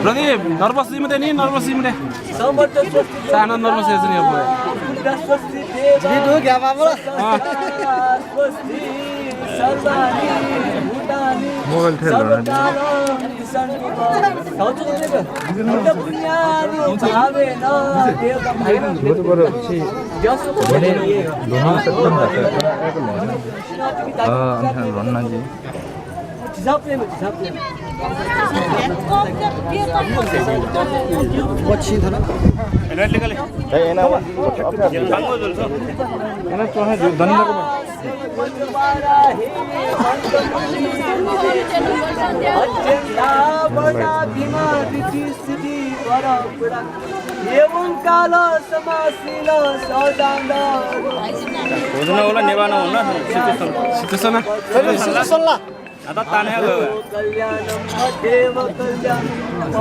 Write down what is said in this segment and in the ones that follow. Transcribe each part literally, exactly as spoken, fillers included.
प्रदीप, नर्भस जुइ मते नि, नर्भस जुइ मते। सानो नर्भस जुइ नि अब। जितु क्या बाबा। अँ। Mobile Thiel. भोजन होला, नेवाः होला, सितुसोला। सितुसोला। सितुसोला। आता ताने हो।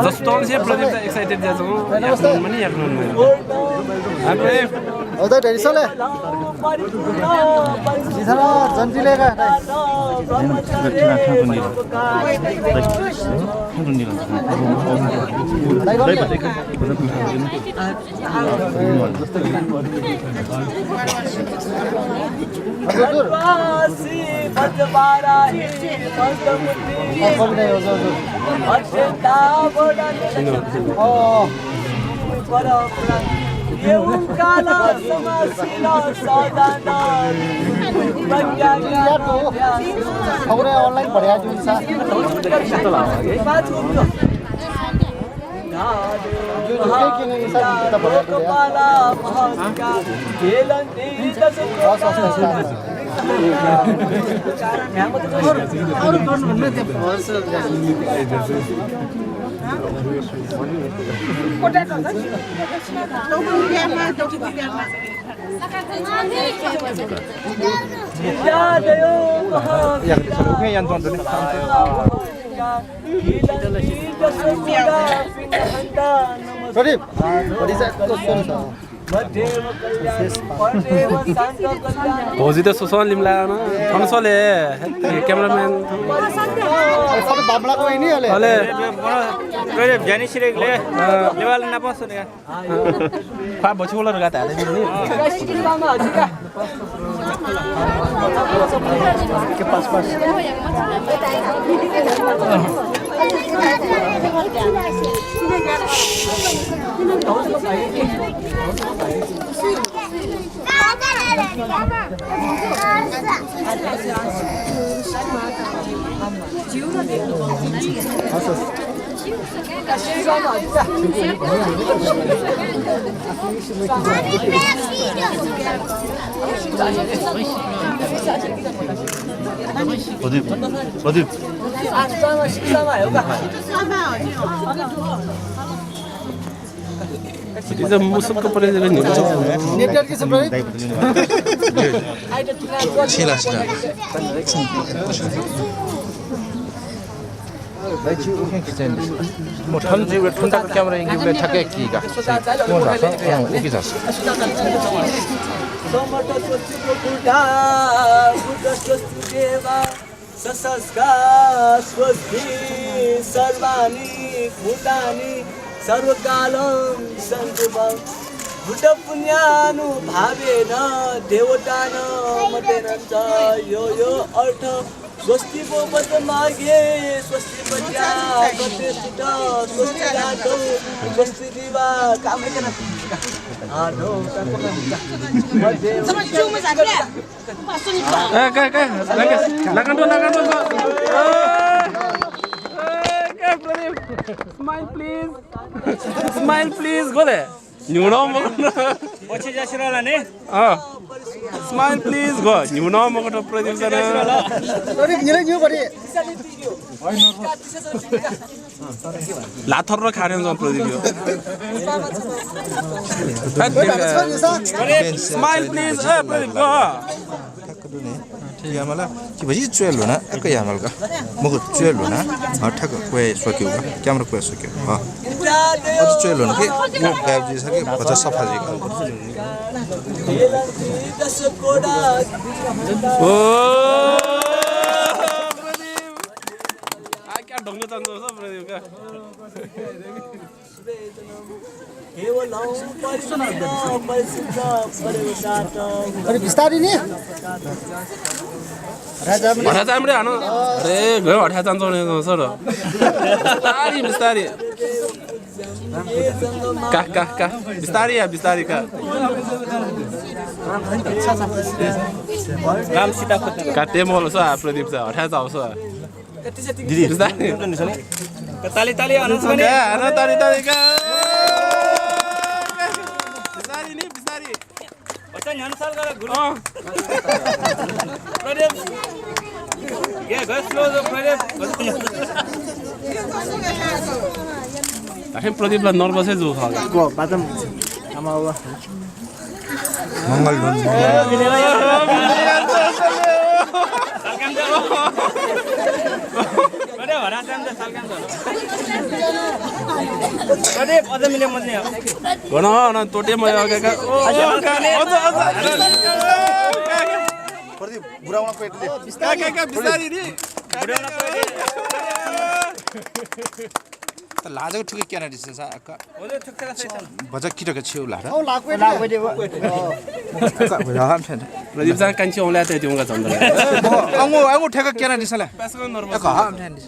जस्तो से प्रदीप त excited ज्याझ्वः। याकनं मनि, याकनं मनि। अबे। ओ त ढेर सले। जिथला जन्तिले का। हजुर। खबरै online भर्या जुन सा। प्रदीप, भौजी त सुसं लिमलायन थन सले cameraman। ए, फोटो बाबलाको इनी अले। अले। कहिले भ्यानी सिरेकले। अँ। लेवाल नापसने। ख्वा बछि वल रुगा ताले नि। प्रदीप, प्रदीप। इजा मुसुक्क परे जगह नि। नेटवर्क के सब रहे? छिला, छिला। भाइ, छि उखें खिचें। म ठन छि ठन तक क्यामेरा यंके बले ठ्याक्कै की का। म झासँ, अँ, उकी झासँ। समर्थ स्वस्ति प्रभु दा, बुद्ध स्वस्ति देवा। ससस्का स्वस्ति सर्वाणि भूतानि सर्वकालं सन्तु भव। बुद्ध पुण्यानुभावेन देवतानं मतेनञ्च यो यो अर्थ। स्वस्ति भो बुद्ध मार्गे, स्वस्ति प्रजापते सुत, स्वस्ति राजौ, स्वस्ति दिवा। आधो। ए, का, का, लागा, लागा दु, लागा दु, गो। ए, ए, का, Pradeep, smile please, smile please, गो ले। न्ह्यः नं मखुत। पछि जासिरला नि। अँ। Smile please, गो। न्ह्यः नं मखुत प्रदीप सन। प्रदीप, निले न्ह्यः बढी। लाथर र खाने जं प्रदीप यो। Smile please, ए प्रदीप, गो। यामाला कि भजि च्वय् ल्ह्वना, अक यामाल का। मखु, च्वय् ल्ह्वना, अ, ठ्याक्क क्वय् स्वकेगु का, camera क्वय् स्वकेगु। अ। अझ च्वय् ल्ह्वना कि, व गायब जुइसा कि भचा सफा जुइगु। ओ! आ, क्या ढंग चाहन्छ प्रदीप का? अरे बिस्तारै नि। हठाय् चामडे हान। अरे गयो हठाय् चामडे सर। बिस्तारै बिस्तारै। का का का। बिस्तारै या बिस्तारै का। काम सिधा खोज्नु। का टेम होला स प्रदीप स हठाय् चाउ स। दिदी। बिस्तारै। ताली, ताली, हान, हान, ताली, ताली, का। बिस्तारै नि, बिस्तारै। बच्चा न्ह्यान साल गर, गुरु। अँ। प्रदीप। ए, गयो, slow जो, प्रदीप। अथे प्रदीपलाई nervous-ै जू खः। को, बाटम। आमा, बाबा। मंगल धुन, मंगल। प्रदीप, अझ मिले मत नि। गन, अन तोटे मया, का, का। ओ, का, का, अझ, अझ। प्रदीप, बुढाउन पेटले। का, का, का, बिस्तारै नि। बुढाउन पेटले। त लाजको ठुके क्याना दिस सा, अक्का। भजा किटक छेउ ला र। औ, लाग वइ दे। लाग वइ दे। प्रदीप जां कान्छी औंला त तिउंगा चन्द। ए, म, आंगु, आंगु ठेका क्याना दिसला। अक्का, हा, ठ्यान दिस।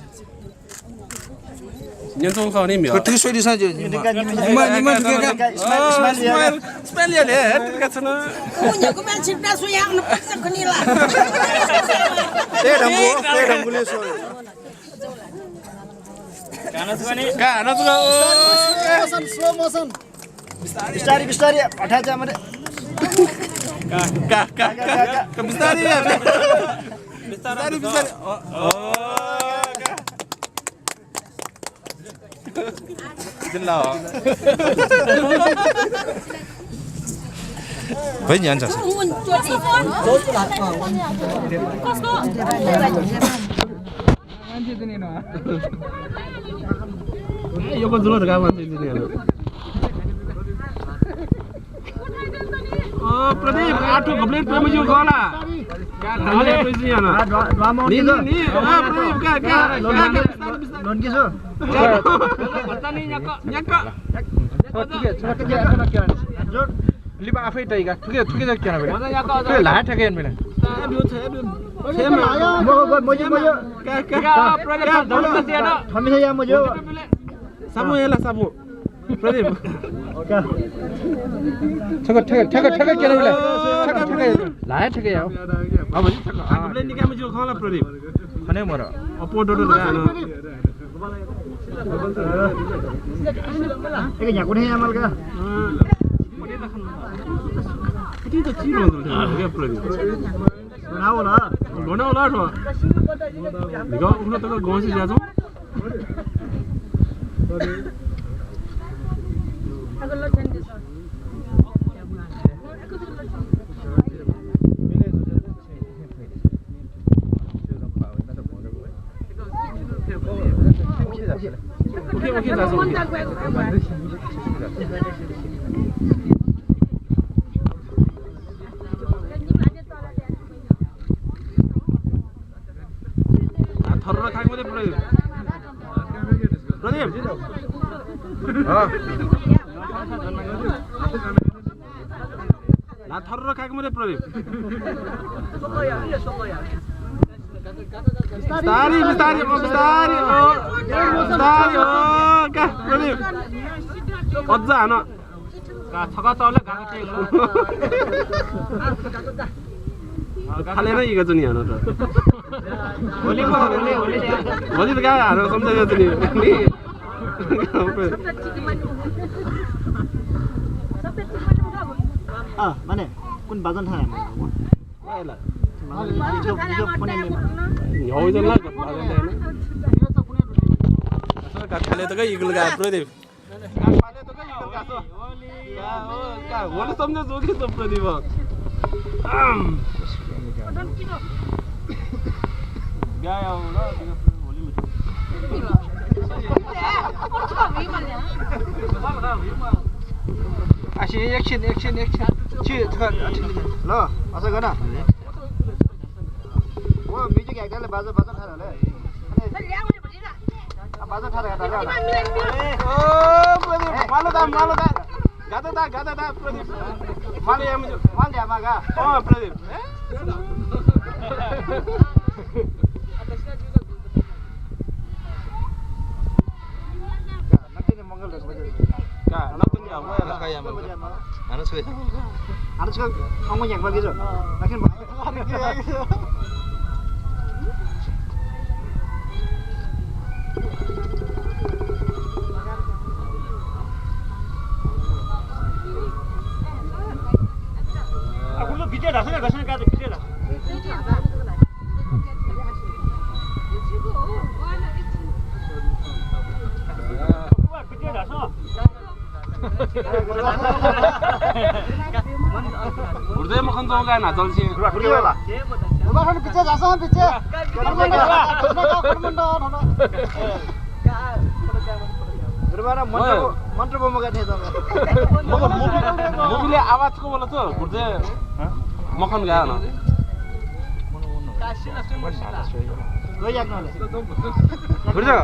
न्यन चौं खने म्यो। ठिक सोइ दिस जो। निमा, निमा ठिक का। Smile, smile या ले, ठिक छ न। उ न्यकु मान्छे छिप्टा सुया न पक्ष खनिला। ते ढंगु, ते ढंगुले सो। गाना सुने। गाना सुने। Slow motion, slow motion। बिस्तारै, बिस्तारै, हठाय् जा मरे। का, का, का, का, का। बिस्तारै, बिस्तारै, बिस्तारै। ओ, ओ, का। जिल्ला हो। भाइ, ध्यान छ। मान्छे दिने न। ए, यो को जुल धका मान्छे दिने न। ओ, प्रदीप, आठो घप्लेट प्रेम जिउ गला। क्या थाले पैसे याना। नि, नि, नि। ओ, प्रदीप, क्या, क्या, क्या, क्या, बिस्तारै, बिस्तारै। लोन किसो? भत्ता नि न्याक, न्याक। ओ, ठीक है, ठीक है, ठीक है, ठीक है। जो लिबा आफै तैगा। थुके, थुके जक क्या ना बेटा। थुके ला ठेके यान बेटा। म, म, म, म। क्या, क्या, क्या, प्रदीप, क्या, धर्म क्या? हमेशा या मुझे। साबु याला, साबु। प्रदीप। क्या? ठेक, ठेक, ठेक, ठेक, क्या ना बेटा? ठेक, ठेक। ला ठेके याओ। अब जी ठेक। आ, बोले निकाय में जो खाला प्रदीप। खने मर। अपो डोडो लगा ना। एक यहाँ कोने यामल का। किती तो चीज होती है क्या प्रदीप? ना होला। लोना होला तो। निकाय उन्होंने तो गांव से जाता हूँ। थर्र खाएको मात्रै प्रदीप। प्रदीप। अँ। ला थर्र खाएको मात्रै प्रदीप। बिस्तारी, बिस्तारी, अँ, बिस्तारी, अँ। बिस्तारी, अँ, का, प्रदीप। अझ हान। का, छका चौले गागा चाहिँ। खाले नै इगा चाहिँ नि हान त। होली, होली, होली। होली त गागा हान सम्झे चाहिँ नि। अँ, माने, कुन बाजन थाहा? खाले त गई इगल गा प्रदीप। होली सम्झे जोगी त Pradeep. Action, action, action, action. ल, अझ गर। ओ, music ह्याक्दाले बाजा, बाजा ठाडा ले। आ, बाजा ठाडा, ठाडा, ठाडा। ओ, प्रदीप, मालो दा, मालो दा। गादा दा, गादा दा, प्रदीप। मालो या मुझे। मालो या मागा। ओ, प्रदीप। का, नकतिनि मंगल रे, का, नकतिनि या, वया ला। का, या, मंगल। हानं छु? हानं छु? अंगु न्याक बाकी जो। नकतिनि आ, कुन बिते धासन, धासन का बिते धासन। हुर्दै मखन जाउँ का ना, चल्छि। हुर्दै वाला। उबा खान पिछे जासं पिछे। गुरुबारा मन्त्र ओए। मन्त्र बोमगा थे जाउँ। मग मुबी, मुबीले आवाज को बोला तो, हुर्दै मखन गा ना। गइ याक नले। हुर्दै।